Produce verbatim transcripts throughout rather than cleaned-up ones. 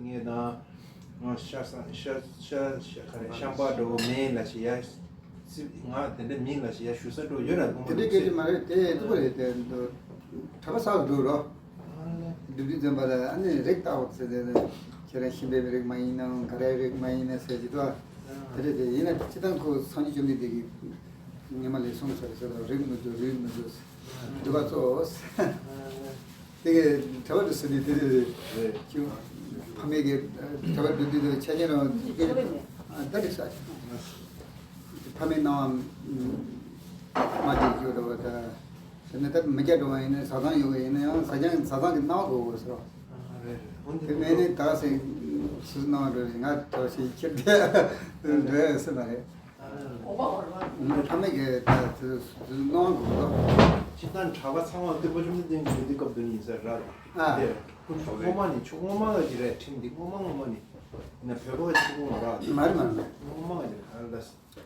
ངས་དང་། ཤ་ས་ཤ་ཤ་ཤ་ག་རེ་ཤམ་པ་འགྲོ་བོ་མིན་ལ་ཞིག་ཡ། ང་དེ་འདྲ་མིན་ལ་ཞིག་ཡ་ཞུ་ས་འགྲོ་ཡོད་ར་དགོངས་དེ་འདྲའི་སྐད་ཆ་མ་རེད་དེ་ཐུག་པ་རེད་དེ་འདུག་གྲྭ་པ་ས་འགྲོ་རོགས། སྒྲུབ་དུས་ཙམ་པ་ལ་ཨ་ནི་རིགས་བལྟ་བ་ཟེར་དེ་ཁྱེད་རང་ཤིང་པའི་རིགས་མ་ཡིན་ནམ་ག་རེ་རིགས་མ་ཡིན་ནམ་ཟེར་གྱི་འདུག་དེ་རེད་དེ་ཡིན་ན་སྤྱི་བཏང་ཁོ་སངས་རྒྱས་བཅོམ་ལྡན་འདས་ཀྱིས་ཉི་མ་ལས་གསུངས་ཚར་ཟེར་རིགས་མི་འདུག་རིགས་མི་འདུག་འདུག་ག་ཙོགས། དེ་གའི་གྲྭ་པ་འདི་ཟེར་ནས་དེ་རེད་རེད། ཁྱོད་ཕ་མེས་ཀྱི་གྲྭ་པ་འདི་འདི་འདི་ཆ་རྐྱེན་རང་ད་རེད་ས། ཕ་མའི་སྣང་བ་མ་བདེ་རྒྱུ་འགྲོ་བ་དང་། དེ་ནས་ད་མི་སྐྱ་འགྲོ་བ་ཡིན་ན་བཟའ་ཚང་ཡོད་པ་ཡིན་ན་ཡང་བཟའ་ཚང་བཟའ་ཚང་གི་སྣང་བ་དགོས་དགོས་ཟེར་བ། དེ་མེད་ནས་ད་སེ་སུ་སྣང་བ་འགྲོ་རེད་ང་གྲྭ་པ་ཞིག་ཁྱེར་ཏེ་འགྲོ་ཡ་ཡོད་ས་མ་རེད། ཕ་མེས་ཀྱི་ད་དུ་དུ་གནང་དགོས། སྤྱིར་བཏང་གྲྭ་པ་ཚང་མ་སྟོན་པ་བཅོམ་ལྡན་འདས་ཀྱི་དུས་སྐབས་དུ་ནི་ཡིན་ས་རེད། ཨ། དེ་སྔོན་མ་ནི་ཆོས་སྔོན་མ་ག་ཅི་རེད། ཁྲིམས་འདི་སྔོན་མ་སྔོན་མ་ནི་ན་བོད་པ་ཆོས་སྔོན་མ་རེད། མ་རེད་མ་རེད། སྔོན་མ་ག་ཅི་རེད་ཨ་ལ།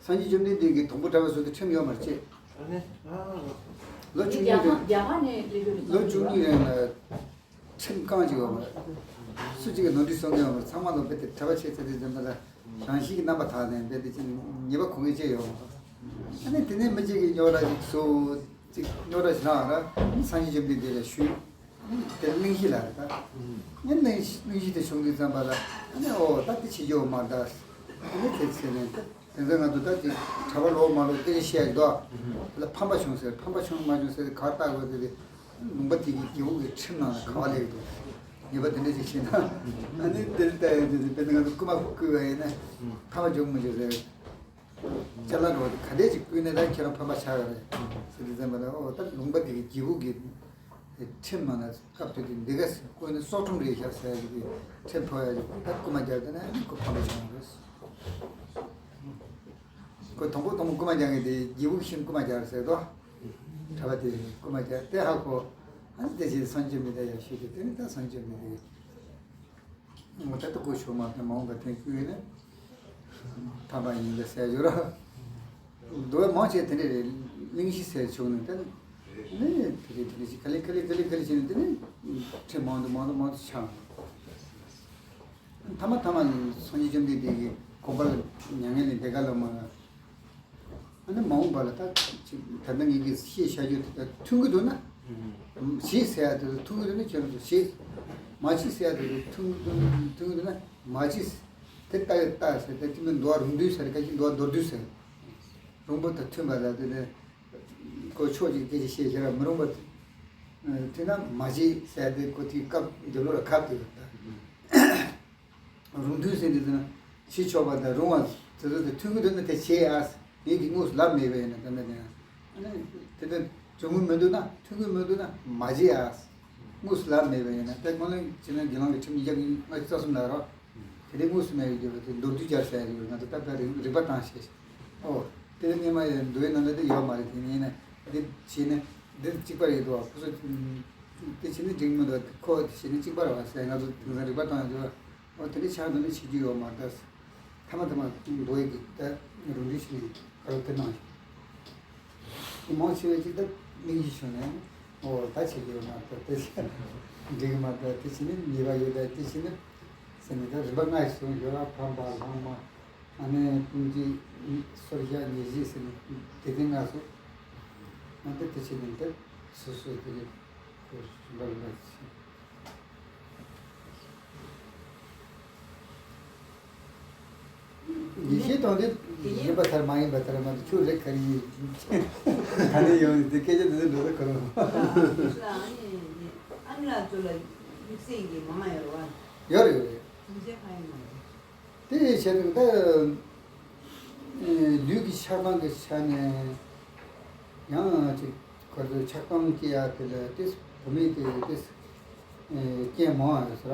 སངས་རྒྱས་བཅོམ་ལྡན་འདས་ཀྱི་དང་པོ་གྲྭ་པ་ཚོ་དུ་ཁྲིམས་ཡོད་མ་རེད་ཅེས། ཨ་ནི་ཨ། ལོ་བཅུ་གཉིས་རྒྱ་གར་རེད། རྒྱ་གར་ནས་སླེབས་ཡོད་རེད། ལོ་བཅུ་གཉིས་རིང་ལ། ཁྲིམས་རྐང་གཅིག་ཡོད་མ་རེད། སུ་གཅིག་གིས་ནོར་འཁྲུལ་སོང་གི་ཡོད་མ་རེད། ཚང་མ་ལོ་དཔེ་དེབ་གྲྭ་པ་ཆེ་ཚེ་དེ་འཛིན་པ་ལ་རང་བཞིན་གྱི་རྣམ་པ་དག་ནས་དཔེ་དེ་ཅི་ཉེས་པ་གོ་མཁན་ཅི་ཡོད་མ་རེད། ཨ་ནི་དེ་ནས་མི་གཅིག་གིས་རྙོག་དྲ་ཞིག་བཟོ། གཅིག་རྙོག་དྲ་ཞིག་རང་ར་སངས་རྒྱས་བཅོམ་ལྡན་འདས་ལ་ཞུས། ཨ་ནི་དེ་གླེང་གཞི་ལ་རེད་ད། ཨ་ནི་གླེང་གཞི་གླེང་གཞི་དེ་བྱུང་དུས་ཙམ་པ་ལ་ཨ་ནི་ཨོ་ད་དེ་བྱེད་རྒྱུ་ཡོད་མ་རེད་ད། ཨ་ནི་དེ་ཚེ་ནས་ད། དེ་ཚོ་ང་ཚོ་ད་ཅིག་གྲྭ་པ་ལོག་མ་ལོག་དེ་རིང་བཤད་ཀྱི་འདུག་དེ་ལ་ཕམ་པ་བྱུང་ཟེར་ཕམ་པ་བྱུང་མ་བྱུང་ཟེར་གར་བཏགས་དགོས་དེ་དེ་ལུང་པ་དེ་གི་རྒྱལ་པོ་གི་ཁྲིམས་ནང་ལ་ག་བ་སླེབས་འདུག་ཉེས་པ་དེ་འདྲ་ཅིག་བྱས་ན་ཨ་ནི་དེ་ལྟ་ཡོད་དེ་དེ་དཔེར་ན་ང་ཚོ་རྐུ་མ་རྐུས་པ་ཡིན་ན་ཕམ་པ་བྱུང་མ་བྱུང་ཟེར་ཅ་ལག་འགྲོ་བ་དེ་ག་འདྲས་ཅིག་རྐུས་ན་ད་ཁྱེད་རང་ཕམ་པ་ཆགས་ཀྱི་རེད་ཟེར་དུས་ཙམ་པ་ལ་ཨོ་ད་ལུང་པ་དེ་གི་རྒྱལ་པོ་གི་ཁྲིམས་ནང་ལ་སྐབས་དེ་དུས་འདི་ག་ཟེར་བཀོད་ན་སྲོག་ཁྲིམས་རེད་ཤག་ཟེར་ཡ་གི་ཁྲིམས་ཕོག་ཡ་གི་ད་རྐུ་མ་རྒྱག་དེ་ན་ཨ་ནི་ཁོ་ཕམ་པ་བྱུང་བ་རེད། ཁོ་དང་པོ་དང་པོ་རྐུ་མ་རྒྱག་མཁན་དེ་རྒྱལ་པོ་གི་ཤིང་རྐུ་མ་རྒྱག་ཟེར་དོ། གྲྭ་པ་དེ་རྐུ་མ་རྒྱག་དེ་ཧ་གོ། ཨ་ནི་དེ་བཞིན་སངས་རྒྱས་མི་དེ་ཡར་ཞུས་ཏེ་དེ་ནི་ད་སངས་རྒྱས་མི་དེ་ངོ་ད་ལྟ་གོ་ཤོར་མ་ཐོན་མ་འོངས་པ་ཐོན་ཁུལ་ཡིན་ན་ཕམ་པ་ཡིན་ལ་ཟེར་ཡོད་ར། འདུག་མང་ཆེ་དེ་འདྲ་རེད། གླེང་གཞི་ཟེར་བྱུང་ནས་དེ་ནི་དེ་འདྲ་དེ་འདྲ་ཞིག་ག་ལེ་ག་ལེ་ག་ལེ་ག་ལེ་བྱས་ནས་དེ་ནི་ཁྲིམས་མང་དུ་མང་དུ་མང་དུ་ཆགས། མཐའ་མ་མཐའ་མ་ནི་སངས་རྒྱས་བཅོམ་ལྡན་འདས་ཀྱི་དགོངས་པ་ལ་མྱ་ངན་ལས་འདས་ག་ལ་མ་ལ། ཨ་ནི་མ་འོངས་པ་ལ་ད་ཅིག་ད་ལྟ་ངེད་ཀྱིས་ཤེས་བྱ་རྒྱུ་དེ་ད་མཐུན་གྱི་འདུག་ན། བྱེད་ཟེར་ཡ་དེ་ཚོ་མཐུན་གྱི་འདུག་ན་ཁྱོད་རང་ཚོ་བྱེད། མ་བྱེད་ཟེར་ཡ་དེ་ཚོ་མཐུན་གྱི་འདུག་མཐུན་གྱི་འདུག་ན་མ་བྱེད། དེ་ལྟ་ཡི་ལྟ་ཟེར་དེ་ཅི་མི་འདུག་རུང་དུས་ཟེར་ཁ་ཅིག་འདུག་མདོར་བསྡུས་ཟེར། རུང་པོ་དང་མཐུན་པ་ལ་དེ་ནས་ཁོ་ཕྱོགས་ཀྱི་སྐད་ཆ་བཤད་བྱེད་ལ་མི་རུང་བ། མཐུན་ན་མ་བྱེད་ཟེར་དེ་ཁོ་དེའི་སྐབས་འདི་ལོ་ལ་ཁབ་དེ་ཡོད་ད། རུང་མཐུན་ཟེར་འདི་ཚོ་ན་བྱེད་ཆོག་པ་དང་རུང་བ་དེ་ཚོ་དེ་མཐུན་གྱི་འདུག་ན་དེ་བྱེད་ཨ། ངེད་ཀྱིས་དངོས་སུ་ལབ་མེད་པ་ཡིན་ན་ད་ནི་དེ་ཡང་། དེ་ལྟར་འབྱུང་གི་མི་འདུག་ན་མཐུན་གྱི་མི་འདུག་ན་མ་བྱེད་ཨ། དངོས་སུ་ལབ་མེད་པ་ཡིན་ན་དེ་སྔོན་ལ་བྱས་ན་དགེ་སློང་གི་ཁྲིམས་ཉིས་བརྒྱ་ལྔ་བཅུ་རྩ་གསུམ་ལ་རོ། དེ་འདྲའི་དངོས་སུ་མེད་པའི་རྒྱུ་དེ་མདོར་བསྡུས་སྦྱར་ཟེར་ཡོད་ང་ཚོ་ད་ལྟ་རིག་རིག་པ་བཏང་ཤེས། ཨོ། དེ་ནི་སྔོན་མ་ཡི་འདུལ་བའི་ནང་ལ་དེ་ཡོད་མ་རེད་དེ་ཡིན་ན་འདི་བྱས་ན་འདི་གཅིག་པ་རེད་དོ་ཁོ་ཚོ། དེ་བྱས་ན་འགྲིག་མི་འདུག་ཁོ་དེ་བྱས་ན་གཅིག་པ་རེད་བ་ཟེར་ང་ཚོ་དེང་སང་རིག་པ་བཏང་ཡོད་དོ། ཨོ་དེ་འདྲ་ཆགས་འདུག་ན་བྱེད་རྒྱུ་ཡོད་མ་རེད་ད། ཐ་མ་ཐ་མ་འདུལ་བའི་གི་ད་རུང་འདྲི་ཞིག་ནས་ག་རེ་དེ་གནང་ཞིག་མང་ཆེ་བས་ཅིག་ད་གླེང་གཞི་བྱུང་ནས་ཨོ་ད་བྱེད་རྒྱུ་ཡོད་མ་རེད་ད་དེ་འགྲིག་གི་མ་རེད་ད་དེ་བྱས་ན་ཉེས་པ་ཡོད་ད་དེ་བྱས་ན། ཟེར་ནས་ད་རིམ་པ་ལྔ་ཞིག་གསུངས་ཡོད་ར། ཕམ་པ་ལྷག་མ། ཨ་ནི་ལྟུང་བྱེད་སོར་བཞག་ཉེས་བྱས་ཟེར་ནས་དེ་དེ་ལྔ་སོགས། ཨ་ནི་དེ་བྱས་ནས་ད་སོ་སོ་དེ་ནས་ཁོ་རིམ་པ་ལྔ་ཞིག་ཉེས་བྱས་དང་དེ་ཡིན་པ་ལྟར་མ་ཡིན་པ་ལྟར་མ་གཏོགས་ཁྱོད་རེད་ག་རེ་ཡིན། ག་ནས་ཡོང་དེ་སྐད་ཆ་དེ་ཚོ་འགྲོ་ད་ག་རུ། ཨ་ནི་ཨ་ནི་ལ་ཚོ་ལ་དམིགས་བསལ་གྱི་མང་ཡོད་རེད་བ། ཡོད་རེད་ཡོད་རེད། དམིགས་བསལ་གང་ཡིན་མ་རེད། དེ་བྱས་ཙང་ད་ལུས་ཀྱི་ཆགས་སྡང་གི་ཆ་ནས་ཡང་ཅིག་ཁོ་ཚོས་ཆགས་སྡང་སྐྱེ་ཡ་དེ་ལ་ཏིས་བུད་མེད་དེ་ཏིས་རྐྱེན་མང་བ་ཡོད་ཟེར།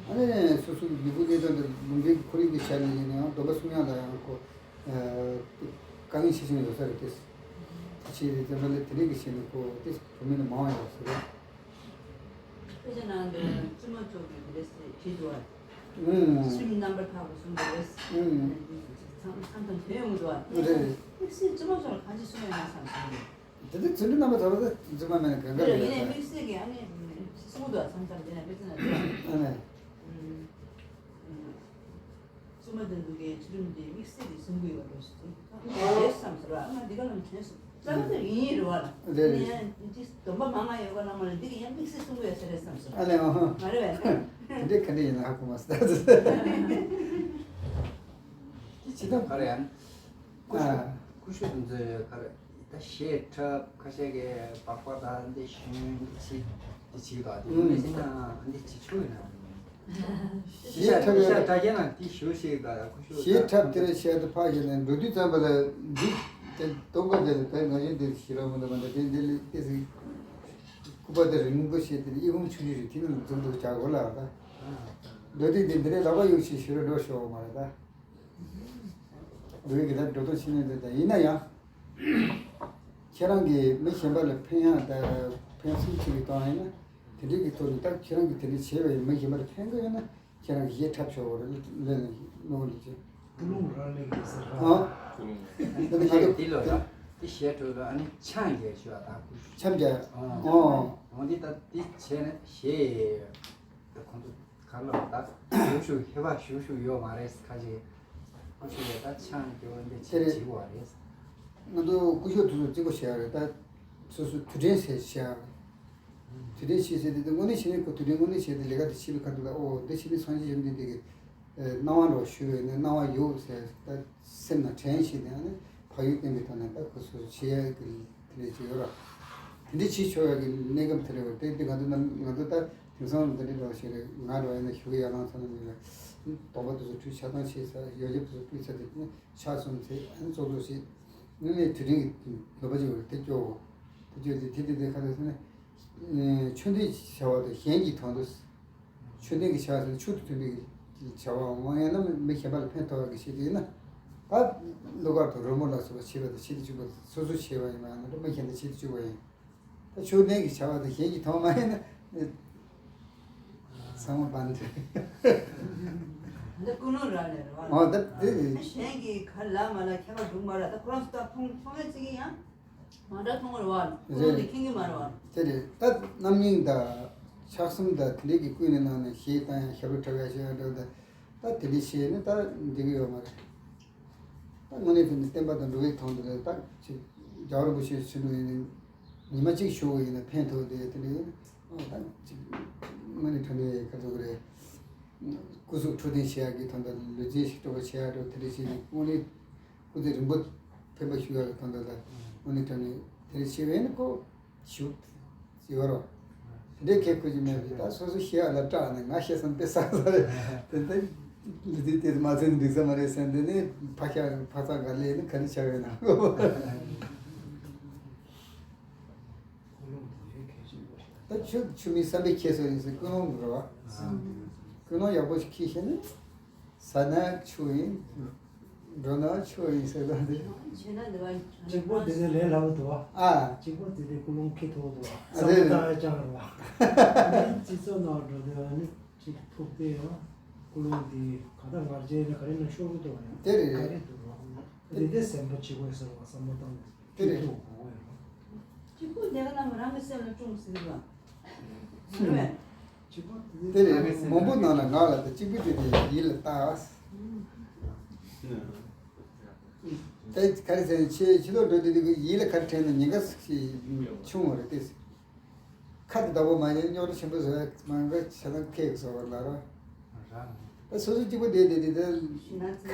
ཨ་ནི་སོ་སོའི་ལུས་པོ་གནས་སྟངས་དེ་ལུང་པའི་ཁོར་ཡུག་གི་ཆ་ནས་ཡིན་ན་ཡང་སྡོམ་པ་གསུམ་ཡག་ལ་ཡང་ཁོ་དཀའ་ངལ་ཆེ་ཆུང་ཡོད་ས་རེད་ཏིས། དེ་བྱས་ཙང་ད་ལྟ་དེ་རིགས་ཀྱི་ཆ་ནས་ཁོ་ཏིས་བུད་མེད་ལ་མང་བ་ཡོད་ཟེར། དཔེ་ཆ་ནང་དུ་བཙུན་མ་ཚོ་གི་འདི་འདྲ་བྲིས་འདུག་བ། ཨུམ། སུམ་རྣམ་པར་ཐར་པ་གསུམ་འདུག་བས། ཨུམ། མཚམས་མཚམས་དོན་ཡོང་གི་འདུག་བ། རེད། དམིགས་བསལ་བཙུན་མ་ཚོ་ལ་གང་ཅི་གསུང་ཡོད་ན་བསམ་སོང་། དེ་ནི་བཙུན་མ་རྣམ་པར་ཐར་པ་དེ་བཙུན་མ་མེད་ན་གང་ག་རེད། ཡིན་ནའི་དམིགས་བསལ་གྱི་ཨ་ནི་གསུང་གི་འདུག་བ་མཚམས་མཚམས་དེ་ན་དཔེ་བཙུན་ན་འདུག་བ། ཨ་ནི། ཨུམ། དེ་འདུག་གས་ཚུལ་ཁྲིམས་དེ་དམིགས་བསལ་གྱི་གསུང་གི་ཡོད་འགྲོ་ཞེས་དེ་རེད་བསམ་ཟེར་བ། ང་འདི་ག་ལ་དྲན་སོང་། རྩ་བ་དེ་ཡིན་རེད་བ་ལ། རེད་རེད། ཡང་འདི་སྡོམ་པ་མང་ང་ཡོད་ག་ལ་མ་ལ་འདི་གི་ཡང་དམིགས་བསལ་གསུང་གི་ཡོད་ས་རེད་བསམ་སོང་། ཨ་ལས། ཨ་ཧ། མ་རེད་བས། དེ་འདྲས་ག་འདྲས་ཡིན་ན་ཧ་གོ་མ་སོང་། ཅི་ལྟར་ག་རེ་ཡང་། ཀུ་ཤུ། ཨ། ཀུ་ཤུ་དེ་ཚོས་ག་རེ། ད་གཞས་འཁྲབ། ཁ་ཤས་ཀྱིས་སྦག་སྦག་དང་འདི་ཞོན་འདི་བྱེད་འདི་བྱེད་དང་། དེ་མི་ཤེས་ན་འདི་བྱེད་ཆོག་ཡིན་ན། གཞས་འཁྲབ་ཡ། ཤ་ཁྲ་རྒྱན་ལ་འདི་ཞོ་ཞིག་དང་ཀུ་ཤུ་གཞས་འཁྲབ་དེ་རེད་བཤད་དུ་ཕག་གཞས་ནས་འགྲོ་དུས་ཙམ་པ་ལ་འདི་དེ་སྟོན་ཀ་དེ་ལ་དེ་ང་ཤོན་དེ་ཞི་ར་མོ་ལ་མ་འདྲ་དེ་འདི་ལ་ཏེ་ཟིག་སྐུད་པ་དེ་རིང་པོ་བཤད་དེ་ཨི་ཁུང་ཆུང་ཆུང་ཞིག་དེ་ནང་འཛུགས་འདུག་ཅག་གོ་ལ་ད། འགྲོ་དུས་དེ་འདི་རེད་ལག་པ་གཡུག་ཞིག་ཞི་ར་འགྲོ་ཤོག་མ་རེད་ད། འགྲོ་ཡི་གི་ད་འགྲོ་དོན་ཤེས་ནས་འདུག་ད་ཡིན་ན་ཡང་། ཁྱེད་རང་གིས་མི་གཞན་པ་ལ་ཕན་ཡག་དང་ཕན་སེམས་ཅིག་གི་གཏོང་ཡིན་ན། དེ་འདྲའི་གི་ཐོག་ནས་ད་ཁྱེད་རང་གིས་དེ་འདྲ་བྱས་པ་ཡིན། མི་གཞན་པ་ལ་ཕན་གི་ཡོད་ན་ཁྱེད་རང་གིས་གཞས་འཁྲབ་ཆོག་གོ་རེད་ལབ་ནས་གློ་བུར་དུ་བྱས། ཀུན་སློང་རག་ལས་ཀྱི་ཟེར་ར། ཨ། ཀུན་སློང་། ད་ནི་ང་ཚོ་འདི་ལོ་ཡ། འདི་གཞས་འཁྲབ་ལ་ཨ་ནི་ཆང་རྒྱག་ཞུ་བ་དང་ཀུ་ཤུ། ཆང་རྒྱག་ཨོ། ཨོ། འོ་འདི་ད་འདི་བྱས་ནས་གཞས་ད་ཁོང་ཚོ། ག་ལ་ད་ཞུ་ཞུ་ཧེ་བ་ཞུ་ཞུ་ཡོད་མ་རེད། ཁ་ཅིག་ཀུ་ཤུ་ཡོད་ད་ཆང་རྒྱུ་འདི་དེ་ཅིག་རེད། བྱེད་དགོས་རེད། ང་ཚོ་ཀུ་ཤུ་དེ་ཚོ་གཅིག་པོ་བྱས་རེད་ད། སོ་སོ་དུས་དྲན་ཟེར་བྱས་རེད། དུས་དྲན་ཤེས་ཟེར་དེ་དངོས་གནས་བྱས་ནས་ཁོ་དུས་དྲན་དངོས་གནས་བྱས་ཏེ་ལས་ཀ་དེ་བྱེད་པའི་ཁ་ཐུག་ལ་ཨོ་འདི་བྱས་ནས་སངས་རྒྱས་བཅོམ་ལྡན་འདས་ཀྱི་སྣང་བ་ལོ་ཞུ་བས་ནས་སྣང་བ་ཡོད་ཟེར་ད་སེམས་ནང་དྲན་བྱས་ཏེ་ཨ་ནི་བག་ཡོད་བསྟེན་པའི་ཐོག་ནས་ད་ཁོ་སོ་སོ་བྱེད་ཡ་གི་དེ་འདྲས་ཅིག་ཡོད་ར། དེ་འདྲས་བྱེད་ཆོག་ཡ་གི་གནས་སྐབས་དེ་རེད་བ། དེ་དེ་ང་ཚོ་ནམ་ང་ཚོ་ད་དེང་སང་འདི་འདྲས་འགྲོ་བ་ཞིག་རེད། ང་འགྲོ་ཡ་ན་ཞུ་གི་ཡ་ལང་ཚ་ན་མི་ལ་དོགས་པ་དེ་ཚོ་ཁྲུས་ཆ་ཚང་བྱས་ཚར། ཡོ་བྱད་དེ་ཚོ་ཕུལ་ཚར་དེ་ཆ་གསུམ་ཚེ་ཨ་ནི་གཙོ་གཙོ་ཞིག་ངས་ནས་དུས་དྲན་གི་ལོ་པ་ཅིག་ཡོད་རེད། དེ་སྐྱོ་བོ་དེ་སྐྱོ་དེ་དེ་དེ་དེ་ཁ་ལ་སོང་ནས་ཆོས་འདོན་བྱ་བ་དང་གཞན་གྱི་དོན་དུ། ཆོས་ལྡན་གྱི་བྱ་བ་ཟེར་ན་ཆོས་དང་མཐུན་པའི་བྱ་བའམ་ཡང་ན་མི་གཞན་པ་ལ་ཕན་ཐོགས་པ་གི་ཆེད་དུ་ཡིན་ན། ད་གླུ་གར་དང་རོལ་མོ་ལ་སོགས་པ་བྱེད་པ་དང་བྱེད་དུ་བཅུག་པ་སོ་སོ་བྱེད་པ་ཡིན་པ་ཡང་ན་མི་གཞན་དང་བྱེད་དུ་བཅུག་པ་ཡིན། ད་ཆོས་ལྡན་གྱི་བྱ་བ་དང་གཞན་གྱི་དོན་མ་ཡིན་ན། ཚང་མ་བན་དེ། འདི་ཀུན་སློང་རག་ལས་རེད་བ། ཨོ་ད་དེ་རེད། གཞན་གྱི་ག་ལ་མ་ལ་ཁྱད་པར་འདུག་མ་རེད། ད་ཁོ་རང་ཚོ་ད་མཐོང་མཐོང་ཡ་ཅིག་ཡིན་ཡང་། མ་འདྲ་མཐོང་རེད་བ། ཁོ་རང་ཚོ་མཁྱེན་གྱི་མ་རེད་བ། དེ་རེད། ད་རྣམ་གཡེང་དང་ཕྱག་གསུམ་དང་དེ་འདྲས་ཀྱི་ཀུན་ནས་ནང་ནས་གཞས་བཏང་ཡ་ཞབས་བྲོ་འཁྲབ་ཡ་ཞེས་ཡ་འགྲོ་ད། ད་དེ་འདྲས་བྱས་ནས་ད་འགྲིག་གི་ཡོད་མ་རེད། ད་དངོས་གནས་དེ་ནི་བསྟན་པ་དང་འགྲོ་བའི་དོན་དུ་རེད། ད་ཅིག་རྒྱལ་བ་རིན་པོ་ཆེ་ཆེད་དུ་ཡིན་ནི་ཉི་མ་གཅིག་བཞུགས་པ་ཡིན་ན་ཕན་ཐོགས་དེ་དེ་འདྲས་ཡིན་ན་ད་ཅིག་དངོས་གནས་དྲང་གནས་ཁ་ཐུག་རེད། སྐུ་གཟུགས་འཕྲོད་བསྟེན་བྱེད་ཡག་གི་དོན་དག་ལུས་རྩལ་ཞིག་སྤྲོ་བ་བྱེད་ཡག་འགྲོ་དེ་འདྲ་བྱས་ནས་དངོས་གནས་སྐུ་ཚེ་རིང་པོ་ཕན་པ་ཞུ་ཡག་གི་དོན་དག་ལ་དངོས་གནས་དྲང་གནས་དེ་འདྲ་བྱས་པས་ནི་ཁོ་ཞུ་ཡོད་རོགས། དེ་འདྲའི་ཁེ་ཁོ་ཅིག་མེད་པས་ད་སོ་སོ་ཤེས་ཡག་ལ་སྐྲག་ནས་ང་ཤེས་སམ་དཔེ་བསགས་ས་རེད། དེ་འདྲ་ལུས་རྩལ་དེ་མ་ཚད་འགྲིག་ས་མ་རེད་བསམ་དེ་ནས་ཕ་ཤག་ཕ་ཚག་ག་ལས་ནི་ག་རེ་བྱ་བའི་ནང་། ད་ཆུ་ཆུ་མིག་བསམ་པའི་ཁྱེད་ཚོ་ཡིན་ཟེར་ཀུན་སློང་རེད་བ། ཀུན་སློང་ཡག་པོ་ཞིག་འཁྱེར་ཤེས་ན། ཟ་ན་ཆུ་ཡིན། འགྲོ་ན་ཆུ་ཡིན་ཟེར་བ་འདི། གཅིག་པོ་དེ་ནས་ལས་སླ་བོ་འདུག་བ། ཨ། གཅིག་པོ་དེ་ནས་ཀུན་སློང་འཁྱེར་ཐུབ་འདུག་བ། ཨ་བསམ་བློ་བཏང་ཡ་ཅང་རེད་བ། ཨ་ནི་སྤྱི་ཚོགས་ནང་འགྲོ་དུས་ཨ་ནི་གཅིག་ཐུག་སྟེ་ཡང་ཀུན་སློང་འདི་ག་ད་ངར་རྗེས་ནས་ག་རེ་ན་ཤོར་གི་འདུག་བ་ཡང་དེ་རེད། ག་རེ་འདུག་བ། དེ་དེ་སེམས་པ་གཅིག་པོ་ཡིན་ཟེར་བ་བསམ་བློ་བཏང་ནས། དེ་རེད། གཅིག་པུ་ལས་ཀ་ལ་མ་རང་གི་སེམས་ལ་ཅུང་ཟེར་བ། རེད་བས། གཅིག་པུ་དེ་རེད། མང་པོ་ནང་ལ་ངག་ལ་དང་གཅིག་པུ་དེ་དེ་ཡིད་ལ་བཏགས། དེ་ག་རེ་ཟེར་ན་ཆེ་ཕྱི་ལོགས་འགྲོ་དུས་དེ་གི་ཡིད་ལ་ག་རེ་དྲན་ན་ཉེན་ཁ་ཞིག་ཆུང་བ་རེད་དེ། ཁ་དེ་བདག་པོ་མ་ཡིན་རྙོག་དྲ་ཆེན་པོ་བཟོ་ཡ་མང་པོ་བྱས་ན་ཁེ་བཟོ་བ་ལ་རོ། ད་སོ་སོ་གཅིག་པུ་བསྡད་བསྡད་དེ་ད་ཁ་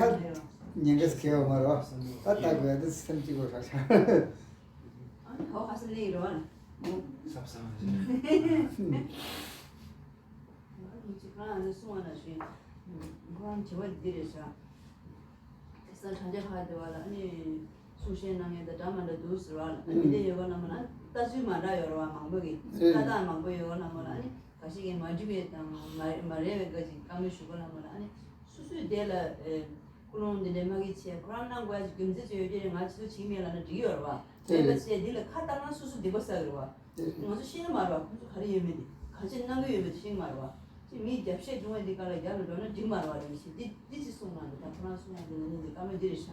ཉེན་ཁ་ཁེ་བ་མ་རོ། ད་ལྟ་དགོས་ཡ་དེ་སེམས་གཅིག་པོ་ར་ཆགས། ཨ་ནི་ཧོ་ཧ་སི་ལེ་རོ་ཨ་ནི། སབ་སབ། ང་གཅིག་ཁ་ཨ་ནི་གསུང་བ་ན་ཞུ། ཁོ་རང་བྱེད་པ་འདི་རེད་ཤག་ས་གྲྭ་ཆ་ཁ་དེ་བ་ལ་ཨ་ནི་གསུང་བཤད་གནང་མཁན་དང་འདྲ་མ་འདྲ་འདུག་ཟེར་བ་ལ། ཨ་ནི་དེ་ཡོད་པ་ན་མ་ན་ལྟ་ཚུལ་མ་འདྲ་ཡོད་རེད་བ། མང་པོ་གི་ལྟ་སྟངས་མང་པོ་ཡོད་པ་ན་མ་ལ་ཨ་ནི་ཁ་ཤས་ཀྱིས་མ་འགྲིག་པའི་དང་མ་མ་རེད་པའི་སྐད་ཅིག་བཀའ་མོལ་ཞུ་གོ་ལ་མ་ལ་ཨ་ནི་སོ་སོའི་དེ་ལ་ཀུན་སློང་འདི་འདྲའི་མ་གི་ཆེ་ཁོ་རང་གནང་དགོས་ཡ་ཅིག་རྒྱུ་མཚན་ཅིག་ཡོད་ཀྱི་རེད། ང་ཚོ་བྱེད་མེད་ལ་ན་འགྲིག་ཡོད་རེད་བ། དེ་ལ་ཆེ་འདི་ལ་ཁ་བཏང་ན་སོ་སོ་སྡིག་པ་བསགས་རེད་བ། ང་ཚོ་ཤེས་ན་མ་རེད་བ། ཁོ་ཚོ་ག་རེ་ཡོད་མེད་དེ་ག་ཅི་གནང་གི་ཡོད་མེད་དེ་ཤེས་ཀྱི་མ་རེད་བ། ཅི་མིའི་རྒྱབ་བཤད་བྱུང་བ་འདི་ག་ལ་རྒྱབ་ལ་འགྲོ་ན་འགྲིག་མ་རེད་བ། རེད་མི་ཤེས་འདི་འདི་ཅི་གསུངས་གནང་འདུག་ད་ཁོ་རང་གསུངས་གནང་འདུག་ན་ནི་འདི་བཀའ་མོལ་འདི་རེད་ཤག་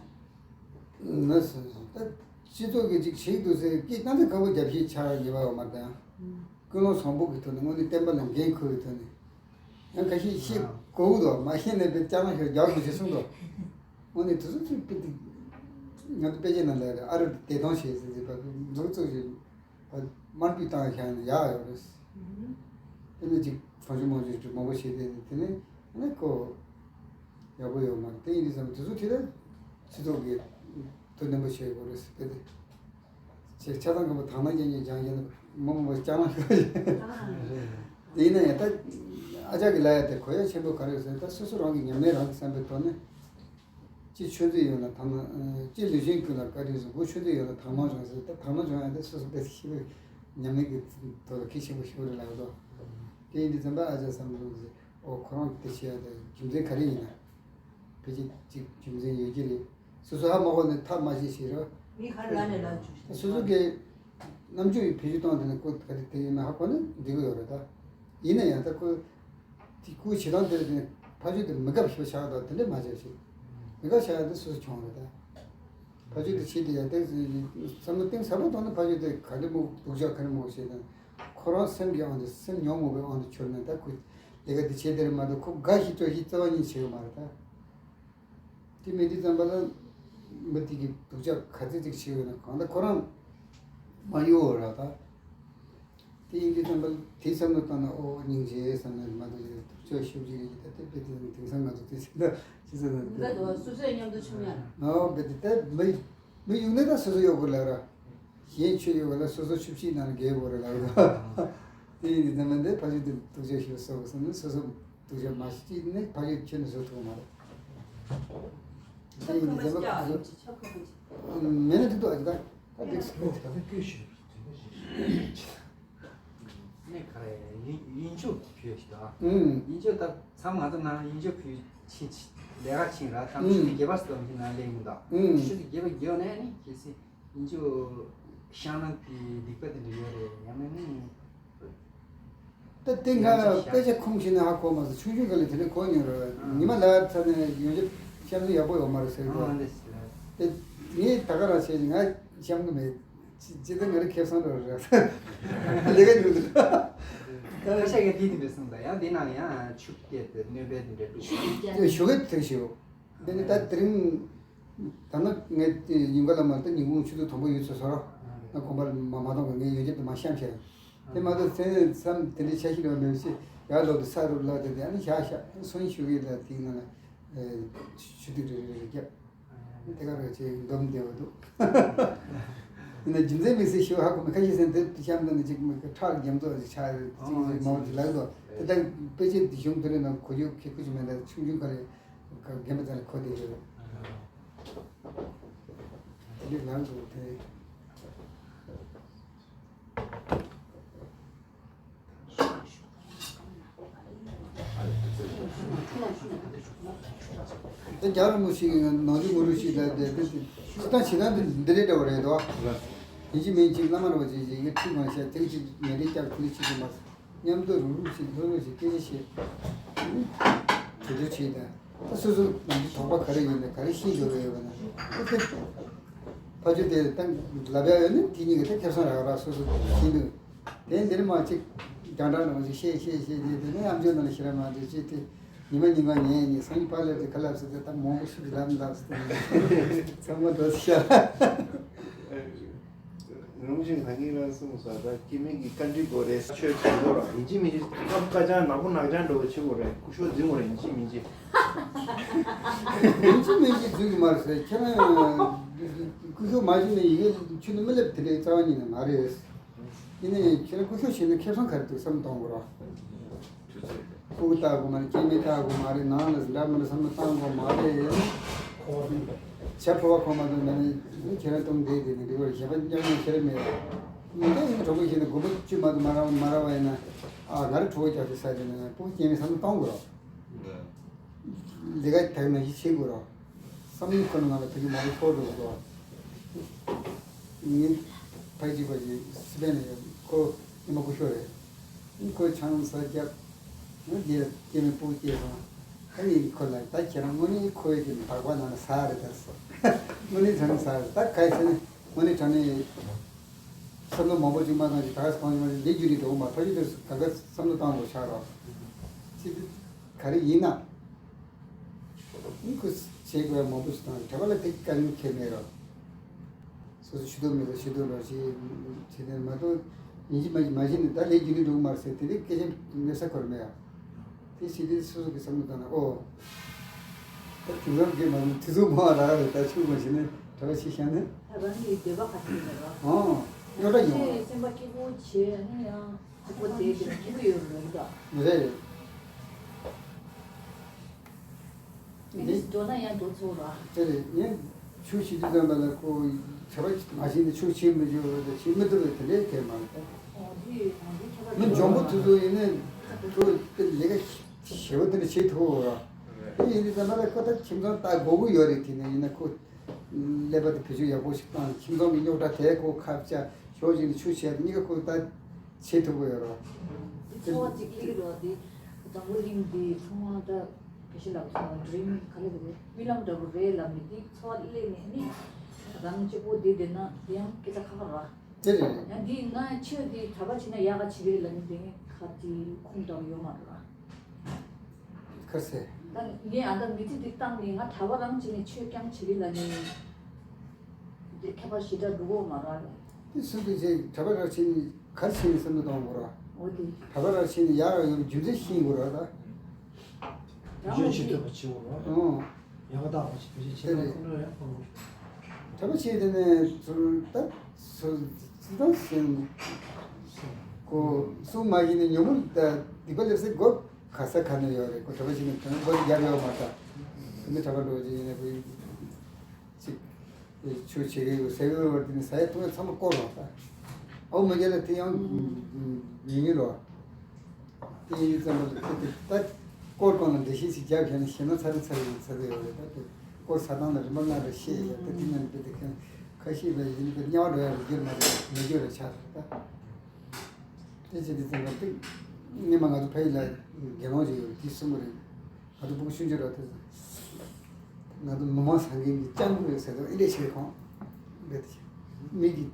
ན་སོ་སོ་ད་སྤྱི་ཚོགས་ཀྱི་ཅིག་བྱེད་འདུག་ཟེར་སྐད་གཏམ་དེ་ཁ་བོ་རྒྱབ་བཤད་ཆགས་ཡོད་པ་ཡོད་མ་རེད་ད། ཀུན་སློང་བཟང་པོ་གི་ཐོག་ནས་དངོས་གནས་བསྟན་པ་ལ་འགན་འཁུར་བའི་ཐོག་ནས། ཡང་ཁ་ཤས་ཤིག་ གོ་བོ་དོ་མ་ཤེས་ནས་པའི་ལྕགས་ནག་ཤོར་རྒྱག་དགོས་ཞེས་གསུངས་དོ། དངོས་གནས་དུས་ཚོད་ཚུད་པའི་དུས། ང་ཚོ་དཔེ་ཆའི་ནང་ལ་ཨ་རི་བདེ་ཐང་ཞེས་ཟེར་ཟེར་བ་འཛུགས་བཙུགས་ཞེས་དམར་པོའི་སྟངས་བཞག་ནས་ཡག་ཡོད་རེད། དེ་ནས་ཅིག་གང་བྱུང་མང་བྱུང་ཅིག་མང་པོ་བྱས་ཏེ་དེ་ནས་ཨ་ནི་ཁོ་ཡག་པོ་ཡོད་མ་རེད། དེ་ཡིན་དུས་ཙམ་དུས་ཚོད་ཁྲིད་ལ་སྤྱི་ཚོགས་ཀྱི་ཐུགས་བདེན་པོ་བྱེད་དགོས་རེད་ཟེར་ཏེ། ཅེས་ཆ་ཚང་གི་མོ་དང་ན་རྐྱང་རྐྱང་སྦྱང་བཞིན་མོ་མོ་ལྕགས་ནག་ཤོར་ཡོད། དེ་ཡིན་ན་ཡང་ད་ཨ་ཅག་གི་ལ་ཡ་དེ་གོ་ཡ་ཆེན་པོ་ག་རེ་ཟེར་ན། ད་སོ་སོ་རང་གི་ཉམས་ལེན་རང་གི་བསམ་པའི་ཐོག་ནས་ཅི་ཆོས་མཛད་ཡོད་ན་དང་ན་ཅི་ལུས་ཅན་ཀུན་ལ་བཀའ་དྲིན་གསུངས། མགོ་ཆོས་མཛད་ཡོད་ན་དང་མ་བྱུང་ཟེར། ད་དང་མ་བྱུང་ཡ་དེ་སོ་སོ་དཔེ་ཤེས་པའི་ཉམས་ལེན་གྱི་ཐོག་ལ་གལ་ཆེན་པོ་ཞིག་རེད་ལབ་དོ། དེ་ཡིན་དུས་ཙམ་པ་ཨ་ཅག་བསམ་བློ་ཟེར། ཨོ་ཁོ་རང་དེ་བྱེད་ཡ་དེ་རྒྱུ་མཚན་ག་རེ་ཡིན་ན། ཕལ་ཆེར་ཅིག་རྒྱུ་མཚན་ཡོད་ཀྱི་རེད། སོ་སོ་ཧ་མ་གོ་ནས་ཐག་མ་བཅད་ཤེས་རོགས། མི་ཁར་ལ་ནས་ལ་འཇུ་ཤེས། སོ་སོ་གི་རྣམ་དཔྱོད་ཀྱི་བེད་སྤྱོད་བཏང་དེ་ནས་ཁོ་ག་རེ་དེ་ཡིན་ན་ཧ་གོ་ན་འགྲིག་གི་ཡོད་རེད་ད། ཡིན་ན་ཡང་ད་ཁོ་དེ་ཁོའི་བྱེད་སྟངས་དེ་ལ་དེ་ནས་ཕ་ཆོས་དེ་མི་དགའ་ཞིག་ཆགས་དང་དེ་འདྲ་མ་བྱས་ཤིག་མི་དགའ་ཆགས་ཡ་དེ་སོ་སོ་བྱུང་རེད་ད། ཕ་ཆོས་དེ་བྱེད་དེ་ཡ་དེ་བསམ་བློ་གཏིང་ཟབ་པོ་བཏང་ན་ཕ་ཆོས་དེ་ག་འདྲ་མོ་སྡུག་ཅག་ག་རེ་མོ་བྱེད་དང་། ཁོ་རང་སེམས་ཀྱི་དབང་དུ་སེམས་ཉོན་མོངས་པའི་དབང་དུ་གྱུར་ན་ད་ཁོ་ལས་ཀ་དེ་བྱེད་དེ་རེད་མ་གཏོགས་ཁོ་དགའ་ཞིག་སྤྲོ་ཞིག་རྩ་བ་ཉིད་བྱེད་ཡོད་མ་རེད་ད། དེ་མེད་དུས་ཙམ་པ་ལ་མི་དེ་གིས་སྡུག་ཅག་ག་ཚོད་ཅིག་བྱེད་ཡོད་ན་གང་ལྟར་ཁོ་རང་མ་གཡོ་བ་ར་ད། དེ་ཡིན་དུས་ཙམ་པ་ལ་དེ་བསམ་བློ་བཏང་ན་ཨོ་སྙིང་རྗེ་བསམ་ན་མ་གཏོགས་སྡུག་ཅག་ཤུགས་ཀྱིས་རེད་ཀྱི་ད་དེ་དཔེ་དེ་དེང་སང་ང་ཚོ་དེ་ཟེར་ན་ཅི་ཟེར་ན་འདི་འདྲ་འདུག་སོ་སོའི་མཉམ་དུ་ཆུང་ཡང་། ཨོ་དཔེ་དེ་ད་མི་མི་ཡུག་ནས་ད་སོ་སོ་གཡོ་དགོས་ལབ་ར། གཞན་ཆོས་གཡོ་བ་ལ་སོ་སོ་ཆུ་ཕྱིའི་ནང་ལ་འགེལ་དགོས་རེད་ལབ་ར། དེ་ཡིན་དུས་ཙམ་པ་འདི་ཕ་ཆོས་དེ་སྡུག་ཅག་ཤུགས་གསོག་དགོས་བསམ་ན་སོ་སོ། སྡུག་ཅག་མ་ཤེས་ནས་ཕ་ཡུལ་ཁྱོན་ནས་བཟོ་ཐུབ་མ་རེད། དེ་ཡིན་དུས་ཙམ་པ་ཁོ་ཚོ་མེད་ན་འགྲིག་འདུག་ཨ་ཅག་ད་ད་འགྲིག་སོང་། ད་ལྟ་སྐད་ཆ་ཞིག་དེ་འདྲ་ཞིག་ནས་ག་རེ་ཡིན་ཡིན་ཆོག་གི་ཕུལ་ཞིག་དང་། ཨུམ། ཡིན་ཆོག་ད་མཚམས་ང་ཚོ་ནང་ཡིན་ཆོག་ཕུལ་ཕྱིན་ལས་ཀ་ཕྱིན་ར་ཐམས་ཅད་ཀྱི་རྒྱལ་བ་སྟོན་གྱི་ནང་ལེན་ཡིན་དང་། ཨུམ། ཕྱི་དུ་རྒྱལ་བ་རྒྱལ་ནས་ནི་གལ་སྲིད། ཡིན་ཆོག་ཤང་ནང་གི་སྡིག་པ་དེ་འདྲ་ཡོད་རེད་ཡང་མིན་ནི། ད་དེ་སྔ་དཔེ་ཆ་ཁུངས་ཤིག་ནས་ཧ་གོ་མ་སོང་། ཆུང་ཆུང་སྒང་ལ་དེ་འདྲ་གོ་མྱོང་རེད། ཉི་མ་ལ་ཚ་ནས་ཡོན་ཆབ་གཤམ་དུ་ཡག་པོ་ཡོད་མ་རེད་ཟེར་གོ། དེ་ངས་ད་ག་རང་བྱས་ང་གཤམ་གི་མེད། ཅི་ཅི་ད་ང་རེ་ཁེ་བཟང་འགྲོ་རེད། ལས་ཀ་ཉུང་དུ། ཁ་ཤས་ཀྱིས་དེ་དེ་འདྲ་གསུངས་ད་ཡང་དེ་ནང་ཡང་ཆུ་སྐྱེས་ཏེ་གནོད་པའི་དེ་འདྲ་འདུག་ཞུ་གི་དེ་ཞུ། དེ་ནི་ད་དེ་རིང་། ད་ནི་ངས་ཉིན་གུང་ལ་མ་ད་ཉིན་གུང་ཆུ་ཚོད་དང་པོ་ཡོད་ཚོད་ཟེར་རོ། ང་དགོན་པར་མ་མ་གཏོང་བར་ངས་ཡོན་ཆབ་དེ་མ་བཤམས་བྱས། དེ་མ་གཏོགས་མཚན་མཚམས་དེ་འདྲའི་འཆར་གཞི་རེ་བ་མེད་ཅེས་ཡར་ལོག་ཏུ་ས་རུབ་ལ་དེ་དེ་ཨ་ནི་ཤག་ཤག་སོན་ཞུ་གི་ལ་དེའི་ནང་ལ་ཆུ་ཐིགས་རེ་རེ་རེ་བརྒྱབ། དེ་ག་རེ་བྱས་འདོམ་བདེ་བ་འདུག་ཡིན་ན་རྒྱུ་མཚན་མི་སྲིད་ཞུ་ཧ་གོ་མི་ཁ་ཤས་ཟེར་འདི་བཤམས་ད་ནི་ཅིག་མི་ཁྲག་རྒྱ་མཚོ་ཆགས་ཅིག་ཅིག་མང་བོ་ཅིག་ལགས་དོ། དེ་ལྟར་དཔེ་ཆའི་འདི་གཞུང་དེ་རེ་ན་གོ་རྒྱུ་ཁེ་ཁུ་ཅིག་མེད་ད་ཆུང་ཆུང་ག་རེ། རྒན་པ་ཚང་ལ་གོ་བསྡད་ཡོད། དེ་འདྲའི་ལངས་འདུག་དེ། དེ་རྒྱ་རིང་མོ་ཞིག་གི་ནང་དུ་ངོ་རུ་ཞིག་ལ་བསྡད་དེ་སྤྱིར་བཏང་བྱེད་སྟངས་དེ་འདི་འདྲའི་འདྲ་བ་རེད་དོ། ཡིན་གཅིག་མིན་གཅིག་བླ་མ་ར་བ་ཅིག་ཅིག་ཡིན་ཁྲིད་མ་བྱས་དེ་གཅིག་ཉེ་འབྲེལ་སྐྱབས་དེ་གཅིག་གི་མ། མཉམ་དུ་རུག་རུག་བྱེད་ལྷོད་ལྷོད་བྱེད་སྐད་ཆ་བཤད། གྲོས་བསྡུར་བྱེད་དང་། ད་སོ་སོ་ནང་གི་དོགས་པ་ག་རེ་ཡོད་ན་ག་རེ་ཤེས་འགྲོ་གི་ཡོད་པ་ན། ཨ་ཙི། ཕ་ཆོས་དེ་ད་ལབ་ཡ་ཡོད་ན་དེ་གཉིས་ཀྱི་ད་ཁེ་བཟང་རག་རག་སོ་སོ་ཤེས་འདུག་དེ་འདིར་མ་ཅིག་རྒྱང་གྲགས་ནང་ཅིག་བཤད་བཤད་བཤད་བྱས་དེ་ནས་ཨམ་ཅོག་ནང་ལ་ཤེས་ར་མ་འདྲི་ཅིག་དེ་ཉི་མ་ཉིན་གང་ཉལ་ཉལ་སང་ཉིན་ཕར་སླེབས་ཏེ་ཁ་ལབ་ཟེར་ཏེ་ད་མང་པོ་ཞིག་ལབ་ལབ་ཟེར་ཏེ་ཚང་མ་འགྲོ་ཤག་རུང་ཞིག་ང་གཉིས་ལ་གསུངས་ས་ད་སྐྱེ་དམན་གྱི་བཀའ་འདྲི་དགོས་རེད། ཆོས་བྱེད་དགོས་ར་ཡིན་གཅིག་མིན་གཅིག་ཁ་ཁ་བྱང་ནག་པོ་ནག་བྱང་འགྲོ་བྱེད་དགོས་རེད། སྐུ་ཞབས་འཛིན་དགོས་རེད་ཡིན་གཅིག་མིན་གཅིག་ཡིན་གཅིག་མིན་གཅིག་འཛུལ་གི་མ་རེད་ཟེར། ཁྱེད་རང་སྐུ་ཞབས་མ་བྱུང་ན་ཡི་གེ་ཆུ་ནི་མི་སླེབས་དེ་འདྲའི་རྩ་བ་ཉིད་ནས་མ་རེད། ཡིན་ནའི་ཁྱེད་རང་སྐུ་ཞབས་བྱས་ན་ཁེ་བཟང་ག་རེ་འདུག་བསམ་བློ་གཏོང་དགོས་ར། ཕྲུ་གུ་ལྟ་དགོས་མ་རེད། སྐྱེ་དམན་ལྟ་དགོས་མ་རེད། ནང་ལ་འདྲ་མི་འདྲ་བསམ་བློ་གཏོང་དགོས་མ་རེད། བྱ་ཕོ་བ་ཁོ་མ་གཏོགས་མེད་ན་ཁྱེད་རང་གཏོང་བསྡད་དེ་ནི་འདི་བར་ཞེ་པོ་མཉམ་མྱོང་ཁྱེད་རང་མེད། མི་འདྲ་ཡིན་གྲོགས་པོ་ཞིག་ནི་དགོན་པ་བཅུ་མ་གཏོགས་མ་རག་མ་རག་པ་ཡིན་ན། ཨ་ང་རང་གྲོགས་པོ་རྒྱག་དུས་ས་དེ་ནི་ཕྲུ་གུ་སྐྱེ་དམན་བསམ་བློ་གཏོང་དགོས་ར། ལས་ཀ་དེ་ནང་བཞིན་བྱེད་དགོས་ར། བསམ་བློ་ཁོ་ན་ང་ལ་ཕ་གི་མ་རེད་ཁོ་རེད་འགྲོ། ངའི་ཕ་གཅིག་པ་ཞིག་སི་པན་ནས་ཡོད། ཁོ་ཉི་མ་སྐུ་ཞབས་རེད། ཁོས་ཆང་ས་བརྒྱབ། ང་རྒྱལ་སྐྱེ་དམན་སྤུ་གུ་སྐྱེས་སོང་། ཨ་ནི་ཁོ་ལ་ད་ཁྱེད་རང་དངོས་གནས་ཁོ་ཡི་གི་བདག་པ་ནང་ལ་ཟ་རེད་ད་ཟེར། དངོས་གནས་དྲང་གནས་ཟ་རེད་ད་ག་ཡི་ཟེར་ན་དངོས་གནས་དྲང་གནས། བསམ་བློ་མང་པོ་ཅིག་མ་བཏང་ཅིག་ད་ག་སེ་གང་ཡོད་མ་རེད། ལས་རྒྱུ་རིགས་འགྲོ་གི་མ་ཕ་ཡུལ་དུ་ག་ག་བསམ་བློ་བཏང་དགོས་ཆགས་རོགས། ཅི་སྟེ། ག་རེ་ཡིན་ན། ཨིན་ཁུ་བྱེད་དགོས་མང་པོ་ཞིག་དང་གྲྭ་པ་ལ་དེ་དཀའ་ངལ་ཁྱད་མེད་རོགས། སོ་སོ་ཤི་དོ་མི་དོ་ཤི་དོ་རོགས་ཞེས་བྱེད་དེ་མ་གཏོགས་ཡིན་གཅིག་མ་གཅིག་མ་བྱས་ནས་ད་ལས་རྒྱུ་ནི་འགྲོ་གི་མ་རེད་ཟེར་དེ་འདྲའི་སྐད་ཆ་སླེབས་ས་གོ་ར་མེད་ཡ། དེ་བྱས་དུས་སོ་སོ་གི་བསམ་བློ་བཏང་ན་ཨོ། ད་དེང་སང་གི་མ་ནི་དུས་ཚོད་མང་བ་རག་རེད། ད་ཆུ་མ་བྱས་ནས་གྲྭ་པ་ཞིག་བཞག་ན། ད་རང་གི་འདོད་པ་ག་ཚོད་ཡོད་ར། ཨོ། རྙོག་དྲ་ཡོང་བ། ཆོས་སེམས་པ་སྐྱིད་པོ་བྱས་ནས་ཡང་སྐྱིད་པོ་བསྡད་དེ་སྐྱིད་པོ་ཡོད་རེད་ད། རེད། ཨ་ནི་འགྲོ་ན་ཡང་འགྲོ་ཚོད་ར། དེ་རེད། ངས་ཆོས་བྱེད་དུས་ཙམ་པ་ལ་ཁོ་གྲྭ་པ་མ་བྱས་ནས་ཆོས་བྱེད་མི་འཇུག་རེད། བྱེད་མི་ཐུབ་པའི་དེ་འདྲའི་གལ་མ་རེད་ད། ཨོ་དེ་ང་ཚོའི་ཁྱད་པར་མི་འཇོན་པོ་དེ་ཚོ་ཡིན་ནའི་ཁོ་དེ་ལས་ཀ་ཞེ་པོ་དེ་འདྲ་བྱེད་ཐུབ་ར། དེ་ཡིན་དུས་ཙམ་པ་ལ་ཁོ་ད་ཁྱིམ་ཚང་ལྟ་དགོས་ཀྱི་ཡོད་རེད། དེ་ནས་ཡིན་ན་ཁོ་ཀླད་པ་དེ་བེད་སྤྱོད་ཡག་པོ་ཞིག་བཏང་། ཁྱིམ་ཚང་གི་རྙོག་དྲ་དེ་ཁོ་ཁ་བཅད་ཞོག་ཅིག་ནས་ཆོས་བྱས་གཉིས་ཀ་ཁོ་ད་བྱེད་ཐུབ་ཀྱི་ཡོད་ར། འཚོ་བ་གཅིག་ལེགས་རོགས་དེ་འཛམ་བུ་གླིང་འདི་ཚང་མ་ད་དགེ་བཤེས་ལགས་ཚང་མ་ཌི་རིམ་ག་ལེ་ག་ལེ་རྨི་ལམ་འདྲ་པོ་རེད་ལབ་ནས་འདི་འཚོ་བ་སླེབས་ནས་ནི་རང་གཅིག་པོ་བསྡད་བསྡད་ན་དེ་ཡང་སྐད་ཆ་ཁག་ཁག་རེད། དེ་རེད། ཡང་འདི་ང་ཆོས་འདི་གྲྭ་པ་བྱས་ན་ཡག་ག་བྱེད་ཀྱི་རེད་ལབ་ནས་དེ་ངས་ཁ་དེ་ཁུངས་འདྲ་པོ་ཡོད་མ་རེད་ར། ཁ་ཟེར། ད་ངས་ཨ་ད་མི་ཚེ་འདི་བཏང་ནས་ང་གྲྭ་པ་རང་བྱས་ནས་ཆོས་རྐྱང་བྱེད་ཀྱི་ལབ་ནས་འདི་ཁྱད་པར་ཞེ་དྲག་འགྲོ་གི་ཡོད་མ་རེད་ར། དེ་སུ་དེ་ཚེ་གྲྭ་པ་རང་བྱས་ནས། གར་ཕྱིན་ནས་བསམ་བློ་གཏོང་དགོས་ར། འོ་དེ། གྲྭ་པ་རང་ཕྱིན་ནས་ཡག་ཡོད་རྒྱུ་མཚན་ཤེས་དགོས་ར་ད། རང་ལ་ཡོད་ཅིག་ཐུབ་པ་བྱེད་དགོས་ར། ཨོ། ཡག་པ་བཏགས་པ་ཞིག་བེད་སྤྱོད་བྱེད་ན་ཁོ་ན་ཡང་ཕན་གོ། གྲྭ་པ་ཕྱིན་དེ་ནས་ཚུར་ད་ཚུར་ཚུར་ད་ཟིན་གོ་གསུང་མ་ཡིན་ནས་ཉོན་མོངས་ད་སྡིག་པ་སླེབས་སའི་སྒོ་ག་ས་ག་ནས་ཡོད་རེད། ཁོ་གྲྭ་པ་ཕྱིན་ནས་གང་སྒོ་རྒྱབ་ཡོད་མ་ད། དེ་ནས་གྲྭ་པ་འགྲོ་བ་ཅིག་ཡིན་ན་ཁོ་ཅིག་ཆུ་བྱེད་ཀྱི་ཡོད་ཟེར་གྱི་ཡོད་པ་དེ་ནི་ཟ་ཡ་འཐུང་ཡ་ཚང་མ་བསྐོར་རོགས་ད། ཨའུ་མ་རྒྱལ་ལ་དེ་ཡང་ཉུང་ཉུང་རོགས། དེ་ཡིན་ཙམ་པ་ལ་དེ་དེ་ད་བསྐོར་གོང་ལ་འགྲེལ་བཤད་ཅིག་རྒྱབ་བྱས་ན་ཞེ་ན་ཚར་རེ་ཚར་རེ་ཚར་རེ་ཡོད་རེད། ད་དེ་བསྐོར་ས་སྟངས་ལ་རིམ་པ་ལྔ་རེ་བཤད་ཡ། ད་དེ་ནང་དེ་དེ་ཁ་ཤས་ལ་ཡིན་པའི་དམྱལ་བ་འགྲོ་ཡ་རེ་རྒྱུར་མ་རེད། མི་རྒྱུ་རེ་ཆགས་རེད་ད། དེ་བྱས་དུས་ཙམ་པ་དེ་སྔོན་མ་ང་ཚོ་ཕ་ཡུལ་ལ་དགེ་སློང་ཅིག་ཡོད་རེད། དེ་གསུངས་པ་རེད། ང་ཚོ་ཕྲུ་གུ་ཆུང་ཆུང་ར་དེ་ང་ཚོ་མི་མང་སངས་རྒྱས་ཀྱི་སྤྱང་ཀི་རེད་ཟེར་དུས་ཨེ་འདྲས་བྱེད་ཁོང་རེད་དེ། མི་གི་